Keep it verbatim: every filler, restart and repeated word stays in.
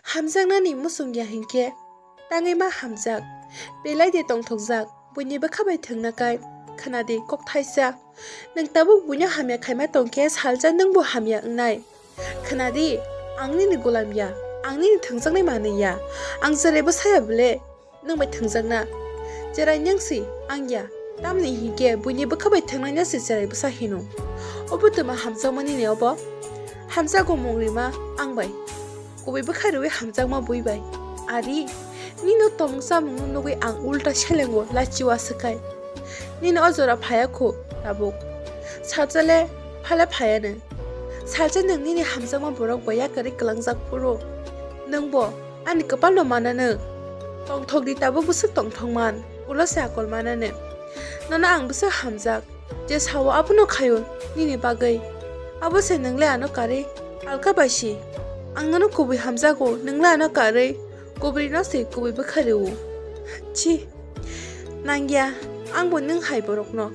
Hamjaknani muchung ya hinkhe tangwi ma hamjak, belai de tongthokjak, buini bwkha bai thwngna kai. Khna di kok thaisa, nwng tabuk buino hamya khaima tongkhe salsa nwngbo hamya wngnai. Khna di, ang nini golam ya, ang nini thwngjaknai manwi ya, ang jeraibo saya bwle nwng bai thwngjakna. Cherai nwng si, ang ya, tamni hinkhe buini bwkha bai thwngnaino se cherai bwsa hino. Obo twma hamjakma nini obo? Hamjago mung rima ang bai. Kubui bwkha rwi hamjakma bui bai. Ari, nino tongmung chamungno nugwi ang ulta selengo lachiwa swkai. Nini o jora phaya khu tabuk. Salsa le phale phayano. Salsa nwng nini hamjakma borok bai yakarwi kwlangjak phuru. Nwngbo ani kwpalno manano. Tongthok di tabuk bwswk tongthok man. Ulo se akol manano. Nono ang bwswk hamjak. Je sao abono khaio nini bagwi. Abo se nwng le ano karwi alka bai si. Ang nono kubui hamjago, nwng le ano karwi kubui no se kubui bwkha rwo. Chi. Nangya, ang bo nwng hai borokno.